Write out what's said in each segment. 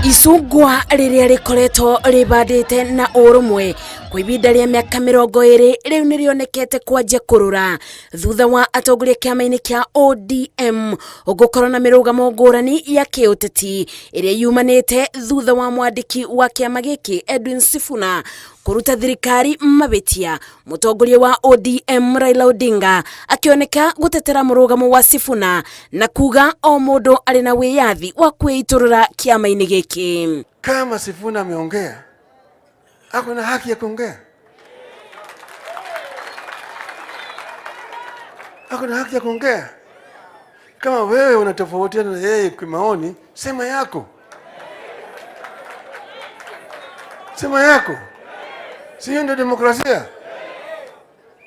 Icungwa rĩrĩa rĩkoretwo rĩbandĩte na ũrũmwe kwa ibinda rĩa mĩaka 20 rĩu nĩrĩonekete kwanjia kũrũra thutha wa atongoria kĩama-inĩ kĩa ODM gũkorwo na mĩrũgamo ngũrani ya kĩũteti ĩrĩa yumanĩte thutha wa mwandĩki wa kĩama gĩkĩ Edwin Sifuna kũruta thirikari mabĩtia. Mũtongoria wa ODM Raila Odinga akĩoneka gũtetera mũrũgamo wa Sifuna na kuga o mũndũ arĩ na wĩyathi wa kwĩitũrũra kĩama-inĩ gĩkĩ. Kama Sifuna ameongea, ako na haki ya kuongea, ako na haki ya kuongea. Kama wewe unatofautiana na yeye kimaoni, sema yako, sema yako. Sio ndio demokrasia?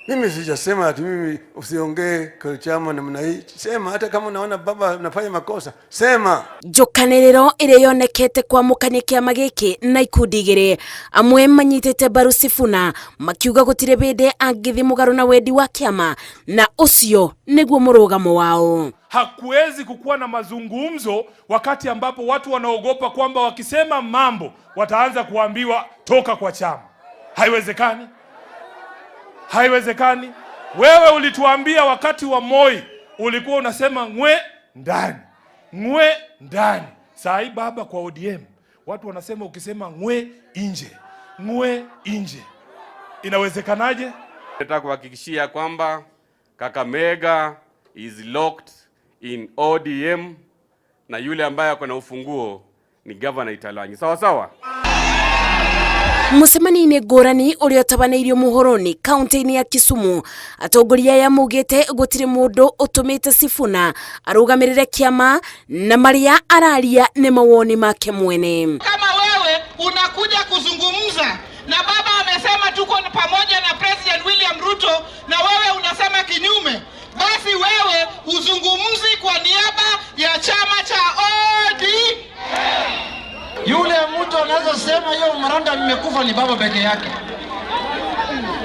Mimi sijasema ati mimi usiongee kwa chama namna hii. Sema hata kama unaona baba unafanya makosa, sema. Njũkanĩrĩro ĩrĩa yonekete kwamũkania kĩama gĩkĩ na ikundi igĩrĩ, amwe manyitĩte mbaru Sifuna makiuga gũtirĩ bĩndĩ angĩthiĩ mũgarũ na wendi wa kĩama na ũcio nĩguo mũrũgamo wao. Hakuwezi kukuwa na mazungumzo wakati ambapo watu wanaogopa kwamba wakisema mambo wataanza kuambiwa toka kwa chama. Haiwezekani, haiwezekani. Wewe ulituambia wakati wa Moi ulikuwa unasema ngwe ndani, ngwe ndani. Saa hii baba, kwa ODM watu wanasema ukisema ngwe nje, ngwe nje, inawezekanaje? Nataka kuhakikishia kwamba Kakamega is locked in ODM na yule ambaye ako na ufunguo ni Governor Italanyi. Sawa sawa. Mũcemanio-inĩ ngũrani ũrĩa ũtabanĩirio Muhoroni kaunti-inĩ ya Kisumu, atongoria aya maugĩte gũtirĩ mũndũ ũtũmĩte Sifuna arũgamĩrĩre kĩama na marĩa araria nĩ mawoni make mwene. Kama wewe unakuja kuzungumza na baba amesema tuko pamoja na President William Ruto na wewe unasema kinyume, basi wewe uzungumzi kwa niaba ya chama cha ODM. Yule mtu anaweza sema hiyo memorandum imekufa ni baba peke yake.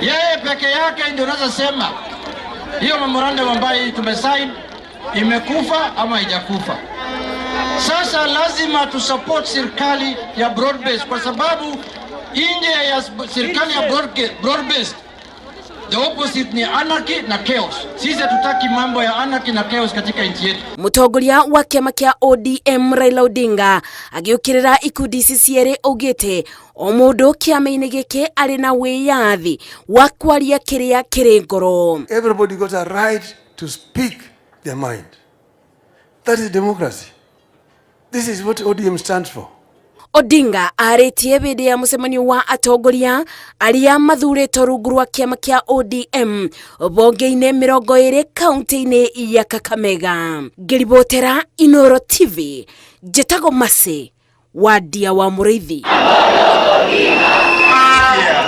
Yeye peke yake ndio anaweza sema hiyo memorandum ambayo tumesign imekufa ama haijakufa. Sasa lazima tusupport serikali ya broad based, kwa sababu nje ya serikali ya broad based, the opposite ni anarchy na chaos. Sisi hatutaki mambo ya anarchy na chaos katika nchi yetu. Mũtongoria wa kĩama kĩa ODM Raila Odinga agĩũkĩrĩra ikundi ici cierĩ augĩte o mũndũ kĩama-inĩ gĩkĩ arĩ na wĩyathi wa kwaria kĩrĩa kĩrĩ ngoro. Everybody got a right to speak their mind. That is democracy. This is what ODM stands for. Odinga arĩtie hĩndĩ ya mũcemanio wa atongoria arĩa mathurĩtwo rungu rwa kĩama kĩa ODM bonge-inĩ 20 kaunti-inĩ ya Kakamega. Ngĩribotera Inooro TV, njĩtagwo Mercy Wandia wa Mũrĩithi.